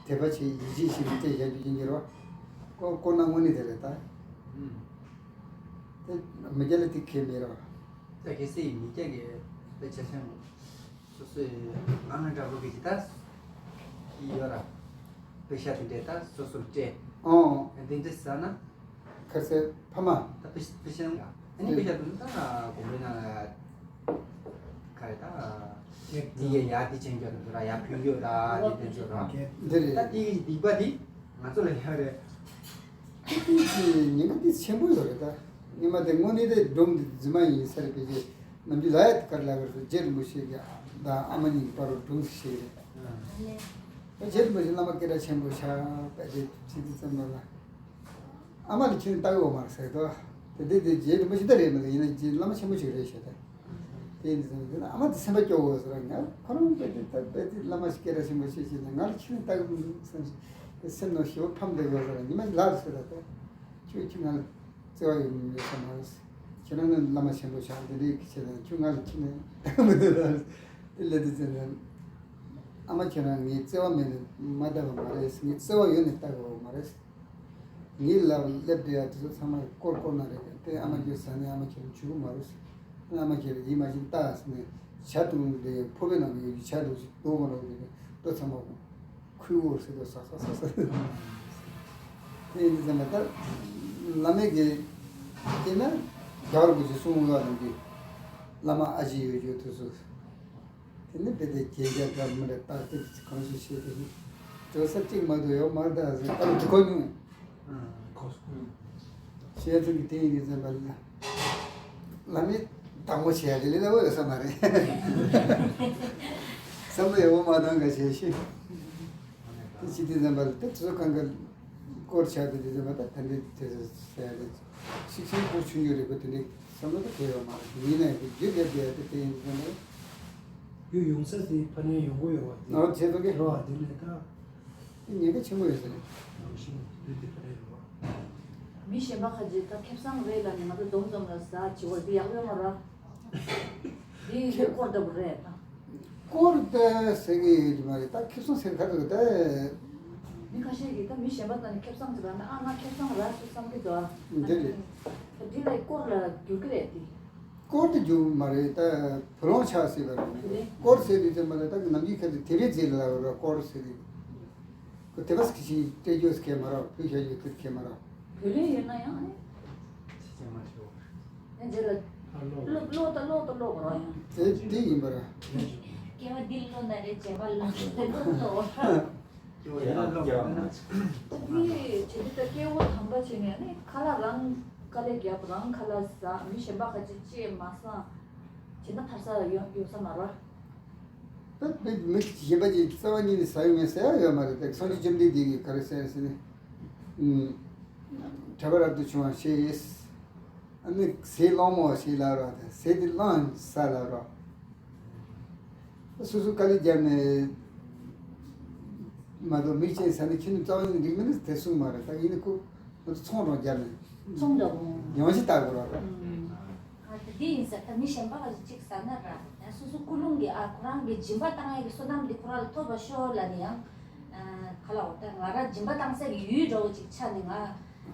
དད་པ་བྱེད་ཡིད་ཆེས་བྱེད་མི་དེ་ཡར་རྒྱུ་ཡིན་གྱི་རོ། ཀོ་ཀོ་ན་དངོས་གནས་དེ་རེད་ད། དེ་མི་སྐྱ་ལ་དེ་ཁེལ་མེད་རོ། ད་གལ་སྲིད་མི་སྐྱ་གི་དཔེ་ཆ་ཆེན་མོ། སོ་སོའི་ཨ་མ་འདྲ་པོ་གི་ཇི་ལྟར་ཡོད་ར། པེ་ཤ་དེ་འདྲས་ད་སོ་སོར་སྤྲད། ཨོ། དེ་འདྲས་ཟ་ན། ཁ་སེ་ཕ་མ། ད་པེ་པེ་ཤ་ཨ་ནི་པེ་ཤ་དེ་ད་དགོན་པའི་ནང་ལ་ག་རེ་ད་དེ་ཡ་ཡ་དེ་ཅན་རྒྱ་དེ་ར་ཡ་ཕུན་རྒྱུ་ར་དེ་དེ་ཚོ་ར། འདི་རེད། ད་དེ་གི་སྡིག་པ་དེ་ང་ཚོ་ལ་ཡ་རེད། ཏི་ཏི་ཉེན་ཁ་ཏི་ཆེན་པོ་ཡོད་རེད་ད། ཉི་མ་དེ་དངོས་གནས་དེ་སྒྲུང་འདི་རྫུན་མ་ཡིན་ས་རེད། ཕལ་ཆེར་ནམ་རྒྱུན་ལ་ཡ་དཀར་ལ་བར་དུ་རྗེ་རིན་པོ་ཆེ་གི་དང་ཨ་མ་གཉིས་ཀྱི་བར་དུ་སྒྲུང་ཞིག་རེད། རྗེ་རིན་པོ་ཆེ་བླ་མ་སྐད་གྲགས་ཆེན་པོ་ཆགས་པ་དེ་ཕྱི་དུས་ཙམ་པ་ལ། ཨ་མ་ལ་ཁྱོད་ལྟ་གི་ཡོད་མ་རེད་ཟེར་ཏོ། དེ་དེ་དེ་རྗེ་རིན་པོ་ཆེ་ད་རེད་མི་འདུག་ཡིན་ན་རྗེ་བླ་མ་ཆེན་པོ་ཞིག་རེད་ཞེས་ད། དེ་ཡིན་དུས་ཙམ་པ་དེ་ན་ཨ་མ་དེ་སེམས་པ་སྐྱོ་བོ་ཟེར། ང་ཁོ་རང་དཔེ་དེ་ད་དཔེ་དེ་བླ་མ་ཞིག་སྐད་གྲགས་ཆེན་པོ་ཞིག་བྱས་ནས་ང་ལ་ཁྱོད་ལྟ་གི་མི་འདུག་བསམ་ཞིག་སེམས་ནང་ཞེ་པོ་ཕམ་བསྡད་དགོས་ཟེར། ཉི་མ་ལགས་ཟེར་ད། ཁྱོད་ཁྱོད་ང་ལ་བརྩེ་བ་ཡོད་མེད་ས་མ་རེད། ཁྱེད་རང་ནི་བླ་མ་ཆེན་པོ་ཆགས་འདི་འདྲའི་ཁྱེད་རང་ཁྱོད་ང་ལ་ཁྱེད་ནས་མི་འདུག་ལ། དེ་ལས་དུས་ཙམ་ནས་ཨ་མ་ཁྱེད་རང་ངའི་བརྩེ་བ་མེད་ནས་མ་བསྡད་པ་མ་རེད། ངའི་བརྩེ་བ་ཡོད་ནས་ལྟ་དགོས་པ་མ་རེད། ངའི་ལ་སླེབས་བསྡད་ཡ་དེ་ཚོ་ཚང་མ་སྐོར་སྐོར་ན་རེད། དེ་ཨ་མ་ཁྱོད་ཟ་ནས་ཨ་མ་ཁྱེད་རང་བྱུག་གི་མ་རེད། ཨ་མ་ཁྱེད་རང་ཡིད་མ་ཆེས་ལྟ་ཟེར་ནས་ཇ་བཏུང་དེ་ཕོར་པའི་ནང་གི་ཇ་ལུགས་ཤིག་བཏུང་མ་རེད། དེ་ལྟོ་ཚང་མ། ཁུལ་འོར་སི་དོ་ས་ས་ས་ས། དེ་ཡིན་དུས་ཙམ་པ་ད་བླ་མའི་གི་དེ་ན་རྒྱ་གར་གྱི་གསུང་བ་རང་གི་བླ་མ་ཨ་ཅེ་ཡོད་རྒྱུ་དུས་སུ། དེ་ནི་དཔེ་དེ་རྒྱལ་རྒྱ་འདྲ་མི་འདྲ་རྟགས་དེ་གང་ཞིག་ཤེས་དེ་ནི་འགྲོ་ས་གཅིག་མ་གཏོགས་ཡོད་མ་རེད་ད་ཟེར་ད་ལྟ་གོ་མྱོང་། ཁོ་སོ། བཤད་ཚུལ་གྱི་སྟེང་ཡིན་ཙམ་པ་ལ། བླ་མས་དང་པོ་བྱས་ཡ་དེ་ལས་སླ་པོ་ཡོད་ས་མ་རེད། བསམ་བློ་ཡག་པོ་མ་བཏང་ག་བྱས་ཤིང་། དེ་ཅི་སྟེ་ཙམ་པ་ལ་དེ་ཚོ་གང་ག་སྐོར་ཆགས་དེ་དེ་ཙམ་པ་ད་ད་འདི་དེ་ཚོ་བྱས་ཏེ་ཤིག་ཤིག་པོ་ཆུང་ཆུང་རེད་པ། དེ་འདྲའི་བསམ་བློ་ད་གོ་ཡོད་མ་རེད། ཡིན་ན་ཡང་དེ་རྒྱུ་ལེབ་བསྡད་ཡ་དེ་དེ་ཡིན་ཙམ་པ་ལ། རྒྱུ་ཡོང་ས་དེ་ཕ་ནས་ཡོང་གི་ཡོད་པ་དེ། ཨོ་བྱས་ཙང་གི་རེད་བ། དེ་ནས་ད། དེ་ཉེན་ཁ་ཆེན་པོ་ཡོད་ས་རེད། རང་བཞིན་དེ་དེ་ག་རེ་རེད་བ། མི་གཞན་པ་ཁ་ཅིག་ད་ཁེ་བཟང་རེད་ལབ་ནས་ང་ཚོ་སྡོམ་སྡོམ་ལ་ཟ་བྱེད་བར་དེ་ཡག་ཡོད་མ་རེད། དེ་ཁེ་སྐོར་ལྟ་བུ་རེད་ད། སྐོར་ལྟ་ཟེར་གི་ཡོད་མ་རེད། ད་ཁེ་བཟང་ཟེར་ཁ་ཐུག་ད། མི་ཁ་ཤས་ཀྱིས་ད་མི་གཞན་པ་དང་ནི་ཁེ་བཟང་ཅིག་རག་ན། ཨ་ང་ཁེ་བཟང་རག་སོང་བསམ་གྱི་འདུག་ཨ། འདི་རེད། ད་འདི་ལ་སྐོར་ལ་འགྱུར་གྱི་རེད་དེ། སྐོར་དུ་འགྱུར་མ་རེད། ད་བུ་ལོན་ཆགས་སྲིད་པ་རེད། བུ་ལོན། སྐོར་ཟེར་དུས་ཙམ་པ་ལ་ད་ནམ་རྒྱུན་ཁ་ཚོད་དེ་རེད་ཟེར་ལ་ར་སྐོར་ཟེར་དུས། ཁོ་དེ་བས་ཀྱི་ཞིག་སྤྲད་རྒྱུ་ཟེར་མཁན་མ་རེད། བུ་ཤ་ཡོད་ཁུར་མཁན་མ་རེད། བུ་ལོན་ཡོད་ན་ཡང་ཨ་ནི། ཡང་རྗེས་ལ་ཀློག་ཀློག་ད་ཀློག་ད་ཀློག་རོགས་ཡང་། དེ་དེ་ཡིན་པ་རེད། སྐྱེ་བ་འདི་ཀློག་ན་རེད། བྱས་པ་ལ་དེ་ཀློག་ཀློག་ད་དེ་བྱས་དུས་ད་སྐྱེ་བོ་དམ་པ་བྱས་ནས་ནི་ཁ་ལག་རང་དཀའ་ལས་བརྒྱབ། རང་ཁ་ལག་ཟ། མི་གཞན་པ་ཁ་ཅིག་ཅེས་མ་བསམ་བྱས་ན་ཐར་ས་ཡོང་ཡོང་ས་མ་རེད། ད་མི་མི་གཞན་པ་ཅིག་རྩ་བ་ཉིད་ནས་ཟ་ཡོང་མེད་ཟེར་ཡ་ཡོད་མ་རེད། ད་སངས་རྒྱས་བཅོམ་ལྡན་འདས་ཀྱིས་ག་རེ་ཟེར་ཟེར་ནས། ཨུམ། ཕྲ་བ་རབ་ཏུ་བྱུང་བ་ཞེས། ཨ་ནི་ཟས་གླང་མོ་ཞིག་ལབ་རོགས་དང་། ཟས་དེ་གླང་ཟ་ལབ་རོགས། སོ་སོ་དཀའ་ལས་བརྒྱབ་ནས་མ་གཏོགས་མི་གཅིག་ཟ་ནས་ཁྱོད་ནི་རྩ་བ་ཉིད་ནས་འགྲིག་མིན་ནི་དེ་གསུངས་མ་རེད། ད་ཡིན་ནི་ཁོ་ང་ཚོ་ཚོང་རོགས་བརྒྱབ་ནས་ཚོང་འདྲ་པོ། ཡང་ཞིག་ལྟ་དགོས་རོགས་དང་། ཨ་དེ་འདི་ཡིན་ཟེར། ད་མི་གཞན་པ་ལ་གཅིག་ཟ་ན་ར། ཡང་སོ་སོ་ཀུན་སློང་གིས་ཨ་ཁོ་རང་གི་སྦྱིན་པ་བཏང་ཡས་ཀྱི་བསོད་ནམས་འདི་ཁོ་རང་ལ་ཐོབ་པར་ཤོག་ལབ་ནས་ཡང་། ཨ་ག་ལ་འོ་ད་ང་རང་སྦྱིན་པ་བཏང་ས་གི་ཡུལ་འདྲ་བོ་ཅིག་ཆགས་ནས། ང་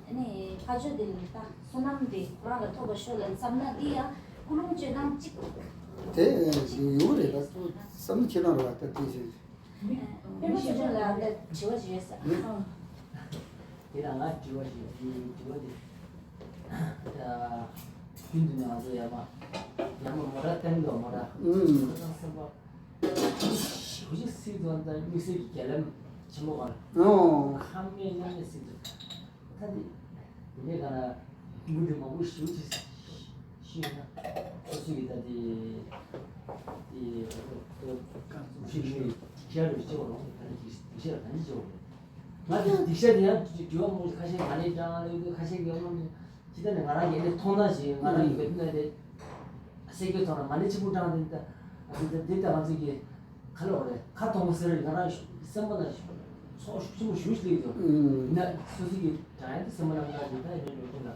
ཨ་ནི་ཕ་ཆོས་འདི་ལ་ད་བསོད་ནམས་འདི་ཁོ་རང་ལ་ཐོབ་པར་ཤོག་ལབ་བསམ་ན་འདི་ཡང་ཀུན་སློང་སྤྱོད་སྟངས་གཅིག་དེ་ཡོད་རེད། ད་བསམ་བློ་ཁྱེད་རང་རེད་བ། ད་དེ་བཞིན། སྤེན་པ་ཆོས་སྐྱོང་ལ་ད་དྲི་བ་ཞིག་ཡོད་ས། ཨང་། དེ་ལ་ང་དྲི་བ་ཞིག་དྲི་དྲི་བ་དེ། ད་རྒྱུན་དུ་ནས་ང་ཚོ་ཡར་མར་ཡར་མར་མོ་ཊ་བཏང་འདུག་མོ་ཊ། ཨང་། མོ་ཊ་བཏང་སེམས་པ་ཞེ་པོ་ཅིག་སྲིད་འདུག་ད་དམིགས་བསལ་གྱི་རྒྱ་ལམ་ཆེན་པོ་གང་ལ། ཨོ། ཁ་མེད་སྣ་མེད་སྲིད་འདུག་ད་དེ་དེ་འདྲའི་ག་ལ་མི་འདི་མང་པོ་ཞེ་པོ་ཅིག་ཤི་ཡོད་ན། སོ་སོ་གི་ད་དེ་དེ་ཀ་ཚུགས་ཤི་ཤི་ཤར་རུ་སྐྱེ་བ་རུང་ད་ནི་ཅིག་ཤར་ད་ནི་སྐྱེ་བ་རུང་། ང་ཚོའི་སྡིག་བཤགས་དེ་ཡང་དྲི་བ་མང་པོ་ཁ་ཤས་ང་ནས་དྲང་ལེ་ཁ་ཤས་ཀྱི་ཡོང་ནས་ཇི་ལྟར་ནས་ང་རང་ཡན་ལས་མཐོང་སྣང་ཞིག་ང་རང་ཡིན་པའི་ཐུགས་ནས་དེ་སེ་གོལ་ཚང་ལ་མ་ཎི་ཆེན་པོ་དྲངས་ཏེ་ད་ཨ་ཙི་ད་འདི་ལྟ་ང་ཚོ་གི་ཁ་ལོ་རེ་ཁ་མཐོང་ཟེར་ང་རང་སེམས་པ་ན་ཚོགས་ཤུགས་ཆེན་པོ་ཞུ་ཞིག་ལེགས་འདུག་ཡིན་ན་སོ་སོ་གི་དྲང་ཡན་དུ་སེམས་པ་ནང་ལ་ཇི་ལྟར་ཡིན་ནས་འགྲོ་ཐུབ་ན།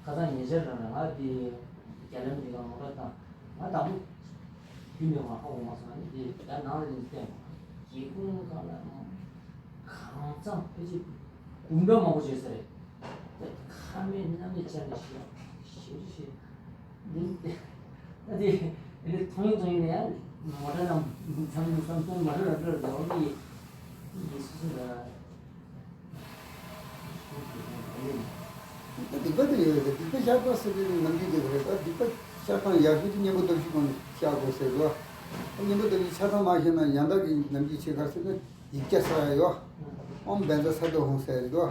ཁ་སང་ཉེ་ཆར་ལ་ང་དེ་རྒྱ་ལམ་འདི་ག་མོ་ཊ་བཏང་ང་དང་པོ་རྒྱུན་ནས་ང་ཧ་གོ་མ་སོང་། ཨ་ནི་དེ་ད་ནང་ལ་ཡིན་བསྟན་སྒེའུ་ཁུང་སྒང་ལ་གང་ཚང་ཕལ་ཆེར་འབུམ་ཕྲག་མང་པོ་བྱས་ས་རེད། ད་ཁ་མེད་སྣ་མེད་བྱས་ནས་ཞེ་ཞེ་ཞེ་འདི་ད་དེ་དེ་མཐོང་ཡིན་མཐོང་ཡིན་ན་ཡང་མོ་ཊ་ནང་མཚམས་མཚམས་སྟོན་མ་རེད་ར་ར་ར་འོ་དེ་ཡིན་སུ་སུ་ལ། ད་སྡིག་པ་དེ་ཡོད་རེད། སྡིག་པ་བཤགས་པ་ཟེར་དུས་ནམ་རྒྱུན་དེ་རེད། ད་སྡིག་པ་བཤགས་སྟངས་ཡག་ཤོས་དེ་གཉེན་པོ་སྟོབས་བཞི་སྒོ་ནས་བཤགས་དགོས་ཟེར་གོ། ད་གཉེན་པོ་སྟོབས་བཞི་ཆ་ཚང་མ་ཤེས་ན་ཡང་དག་གི་ནམ་རྒྱུན་ཆེ་ཁར་ཟེར་ན་ཡིག་བརྒྱ་བསགས་ཡ་ཡོད། ཨོཾ་བཛྲ་ས་ཏྭ་ཧཱུྃ་ཟེར་གོ།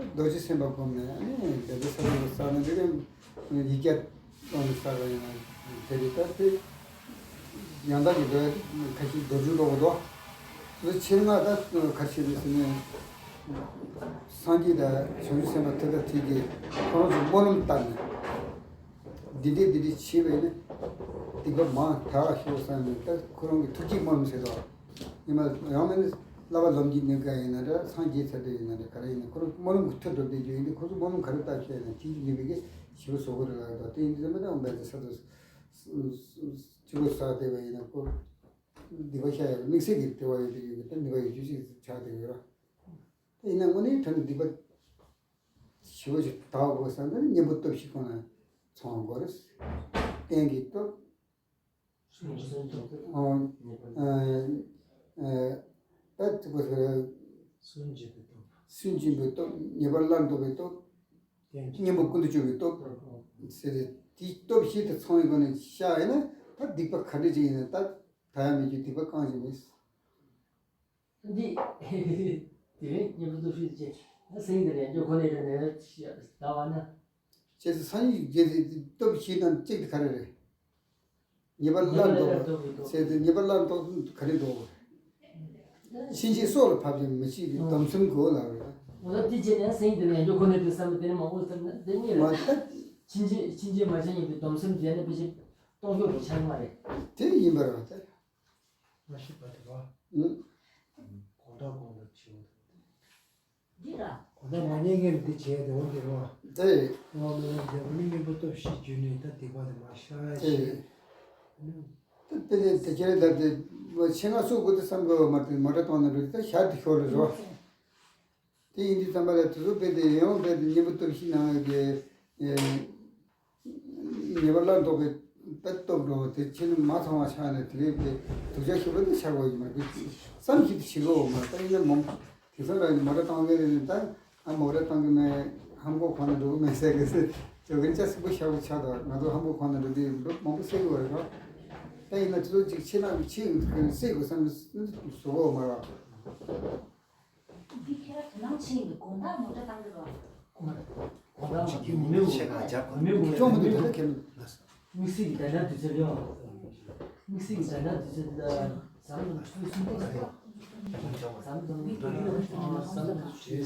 རྡོ་རྗེ་སེམས་དཔའ་བསྒོམས་ནས་ཨ་ནི་བཛྲ་ས་ཏྭ་ཧཱུྃ་བསགས་ན་འགྲིག་གི། ཡིག་བརྒྱ་གཏོང་ནས་བསགས་པ་ཡིན་ན་དེ་རེད། ད་དེ་ཡང་དག་གི་འགྲོ་བའི་ཁ་ཤས་རྡོ་རྗེ་སློབ་དགོས་འདུག་ཆེད་མངགས་ད་ཁ་ཤས་རེད་ཟེར་ནས་སངས་རྒྱས་དང་བྱང་ཆུབ་སེམས་དཔའ་ཐུབ་པ་ཐུགས་ཀྱིས་ཁོ་རང་ཚོ་སྨོན་ལམ་བཏབ་ནས་འདི་འདྲས་འདི་འདྲས་བྱས་པ་ཡིན་ན་སྡིག་པ་མང་དྲགས་ཤོག་བསམ་ནས། ད་ཁོ་རང་གི་ཐུགས་ཀྱིས་སྨོན་ལམ་བྱས་འདུག་ཉི་མ་ཡང་མིན་ན་བསླབ་པ་ལམ་གྱི་གནས་སྐབས་ཡིན་ན་འདྲ། སངས་རྒྱས་ཚར་དུས་ཡིན་ན་འདྲ། ག་རེ་ཡིན་ན་ཁོ་རང་སྨོན་ལམ་གྱི་མཐུ་སྒྲུབ་བསྡད་རྒྱུ་ཡིན་དུས་ཁོ་ཚོ་སྨོན་ལམ་ག་རེ་བཏབ་ཤེས་ན་དེ་ཡིན་པའི་གི་ཞེ་པོ་བཟོ་དགོས་རེད་ལབ་འདུག་དེ་ཡིན་དུས་ཙམ་པ་ད་ཨོཾ་བཛྲ་ས་ཏྭ་ཧཱུྃ་ཆུ་བོ་བསགས་བསྡད་པ་ཡིན་ན་ཁོ་སྡིག་པ་བཤགས་ཡག་དམིགས་བསལ་གྱི་དྲི་བ་ཡོད་དུས་ཡོད་གི། ད་ནུས་པ་ཡོད་རྒྱུ་ཞིག་ཆགས་བསྡད་ཡོད་ར། དེ་ཡིན་ན་དངོས་གནས་དྲང་གནས་སྡིག་པ་ཞེ་པོ་ཞིག་དག་དགོས་བསམ་ན་གཉེན་པོ་སྟོབས་བཞི་ཁོ་ན་ཚང་དགོས་རེད། རྟེན་གྱི་སྟོབས། སུན་འབྱིན་པའི་སྟོབས། ཨོ། ཨ། ཨ། ད་ཅི་གོ་ཟེར། སུན་འབྱིན་པའི་སྟོབས། སུན་འབྱིན་པའི་སྟོབས། ཉེས་པ་སླར་ལྡོག་པའི་སྟོབས། གཉེན་པོ་ཀུན་ཏུ་སྤྱོད་པའི་སྟོབས། ཟེར་ཏེ་དེའི་སྟོབས་བཞི་དེ་ཚང་བའི་སྒོ་ནས་བཤགས་ཡིན་ན་ད་སྡིག་པ་ག་འདྲ་ཅིག་ཡིན་ན་ད་དག་ཡ་མེད་རྒྱུ། སྡིག་པ་རྐང་བཞི་མེད། འདི། དེ་རིང་གཉེན་པོ་སྟོབས་བཞི་ཅེས་སེང་གེ་དང་ལྡན་རྒྱུ་ཁོ་ནའི་རེ་ནས་ལྟ་བ་ན། ཅེས་སུ་སངས་རྒྱས་ཀྱི་སྟོབས་བཞི་དང་གཅིག་དེ་ག་རེ་རེད། ཉེས་པ་སླར་ལྡོག་པ་ཟེར་ཏེ་ཉེས་པ་སླར་ལྡོག་ག་རེ་ལྡོག་པ་རེད། ཕྱིན་ཆད་སྲོག་ལ་བབ་ཀྱང་མི་སྐྱིད་པའི་སྡོམ་སེམས་དགོས་ལབ་རེད། འོ་ད་དེ་བྱས་ནས་སེང་གེ་དང་ལྡན་རྒྱུ་ཁོ་ནའི་དུས་བསམ་པ་དེ་ནི་མང་པོ་བསམ་ན་དེ་གཉིས་མ་རེད། ད་ཕྱིན་ཆད་ཕྱིན་ཆད་མ་བྱས་ཉེས་པའི་སྡོམ་སེམས་དེ་ནི་ཕལ་ཆེར་གཏོང་ཕྱོགས་རུ་ཆགས་མ་རེད། དེ་ཡིན་པ་རེད་ད། མ་ཤེས་པ་དེ་བ། ཨུ། གོང་ཐག་གོང་ཐག་ཆེ་བོ་དང་། འདི་ར། གོང་ཐག་མ་ཉན་མཁན་འདི་བྱས་དེ་འོ་འདི་རེད་བ། དེ། འོ་མེད་ན་རྒྱལ་པོ་ནི་གཉེན་པོ་སྟོབས་བཞི་བརྒྱུད་ནས་ད་སྡིག་པ་དེ་མ་བཤགས་ཡ་བྱས། དེ་དེ་དེ་ཁྱེད་རང་ད་དེ་ཆེད་མངགས་སུ་དགོས་དེ་བསམ་དགོས་པ་མ་རེད། མོ་ཊ་གཏོང་ན་འགྲོ་དེ་ད་ཞར་དེ་ཤོར་རེད་བ། དེ་ཡིན་དུས་ཙམ་པ་ལ་དེ་ཚོ་དཔེ་དེ་ཡང་དཔེ་དེ་གཉེན་པོ་སྟོབས་བཞི་ནང་གི་ཨེ། ཉེས་པ་སླར་ལྡོག་པའི་དཔེ་སྟོབས་འགྲོ་བ་དེ་ཕྱི་ནས་མ་ཚང་བ་ཆགས་ནས་དེ་རིང་དེ་སྡུག་ཅག་ཞེ་པོ་དེ་ཆགས་པ་ཡིན་མ་རེད། བསམ་གཞིག་དེ་བྱེད་དགོས་མ་རེད། ད་ཡིན་ན་མོ་དེང་སང་ལ་མོ་ཊ་བཏང་མཁན་རེད། ད་ཨ་མོ་ཊ་བཏང་གི་མེད། ཧམ་གོ་ཁོ་ན་འགྲོ་གི་མེད་ཟེར་གི་ཟེར་ཅོ་གིན་ཅག་སྲིད་པོ་ཤ་པོ་ཆགས་འདུག་ང་ཚོ་ཧམ་གོ་ཁོ་ན་འགྲོ་དུས་འགྲོ་མང་པོ་སེལ་གི་བ་རེད་རོ། ད་ཡིན་ན་དེ་ཚོ་ཅིག་ཕྱི་ནང་གི་ཕྱི་ཡིན་དུས་སེལ་དགོས་བསམ་གི་བཟོ་གོ་མ་རོ། འདི་ཁྱེད་རང་དོ་སྣང་ཆེན་གྱི་དགོང་དག་མོ་ཊ་བཏང་གི་རོ། དགོང་དག་མོ་ཊ་མི་མི་མི་མི་མི་དམིགས་བསལ་གྱི་ཟླ་ཟླ་དུས་ཚོད་ལ་ཡོང་། དམིགས་བསལ་གྱི་ཟླ་ཟླ་དུས་ཚོད་ལ་ཟམ་ལ་ཆུ་སུམ་པ་ཟམ་ལ་ཟམ་ལ་ཞུ་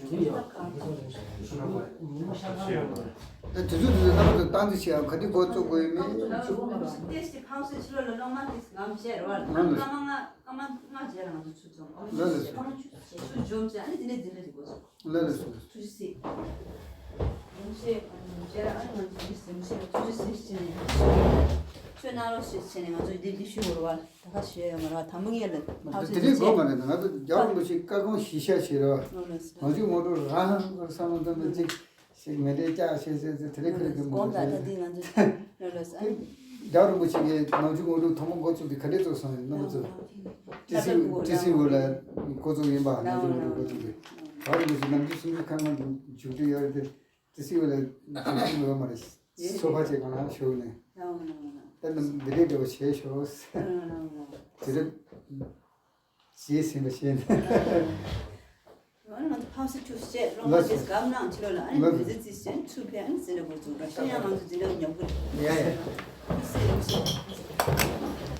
གི་ཡོད། ཉི་མ་ཤར་ཁ་ད་དུས་ཚོད་དུས་ཚོད་རྣམ་པ་ཚོ་སྟངས་འཛིན་བྱེད་ཡག་ག་དུས་འགོ་བཙུགས་དགོས་ཡོད་མེད། ཏེ་སི་ཕང་སེ་ཕྱི་ལོ་ལ་ལོ་མ་ཏེ་སི་ངམ་བྱས་རོ། ལ་ལ་ལ་ལ། སྐར་མ་ལྔ་སྐར་མ་ལྔ་རྗེས་ལ་ང་ཚོ་ཆུ་འཛོམས། ལ་ལ་ལ། ཆུ་འཛོམས་བྱས་ཨ་ནི་དེ་ནས་དེ་འདྲ་དེ་འགོ་ཚུགས། ལ་ལ་ལ། ཐུགས་རྗེ་གཟིགས། ཡོང་ཆེད་ཡོང་ཆེད་ཨ་ནི་ང་ཚོ་ཡིད་སེམས་ཆེད་ཐུགས་རྗེ་གཟིགས་བྱས་ནས་ཆོས་གནང་རོགས་ཞེས་བྱས་ནས་ང་ཚོ་འདི་འདི་ཞུ་དགོས་རེད་བ། ད་ག་ཞུ་ཡ་ཡོད་མ་རེད་བ། དང་པོ་ངས་ལ་ཕར་དེ་ཚོ་རིང་ཡོང་ཆེད། དགོས་མ་རེད། ང་ཚོ་རྒྱལ་བ་རིན་པོ་ཆེ་བཀའ་དགོངས་གཞི་བཞག་བྱས་རེད་བ། ལ་ལ་ལ། ནང་ཆོས་ངོ་སྤྲོད་རང་བསམ་བློ་བཏང་ནས་ཅིག་ཞིག་མེད་དེ་ལྕགས་ཞེས་ཟེར་ཚེ་དེ་རིང་ཁ་རིག་གི་མོ་དགོངས་དག་ད་འདི་ང་ཚོ་ལ་ལ་ས། རྒྱལ་བ་རིན་པོ་ཆེ་གིས་ནང་ཆོས་ངོ་སྤྲོད་ཐོག་མ་འགོ་བཙུགས་དེ་ག་འདྲས་བཙུགས་སོང་ཡིན་ནམ་བཙུགས། ཏི་སི་ཏི་སི་འོག་ལ་འགོ་བཙུགས་ཡིན་པ། ནང་ཆོས་ངོ་སྤྲོད་འགོ་བཙུགས་དེ་རྒྱལ་བ་རིན་པོ་ཆེ་ནམ་རྒྱུན་སུམ་ཅུ་ཁ་ང་མཇུག་སྒྲིལ་ཡོད་རེད་དེ་ཏི་སི་འོག་ལ་མཇུག་སྒྲིལ་ཡོད་མ་རེད། སོ་ཕ་ཆེ་གང་ལ་ཞོག་ནས་ད་ནམ་འདི་འདྲས་འདྲ་བ་བྱས་ཞོག་དེ་རེད། ཞེས་ཟིན་པ་ཤེས་ན། ང་ཚོ་ཕང་སི་ཆུ་བཤད་སློབ་མ་དེ་སྒམ་ནང་ཕྱི་ལོགས་ལ་ཨ་ནི་ལགས་སོ། མི་ཚེ་རྩིས་ཆེན་ཆུ་ཕན་ཟེར་ནས་འགོ་བཙུགས་ར་ཤེས་ཡང་ང་ཚོ་འཛིན་གྲྭ་ཉམས་རྒུད། ཡ་ཡ།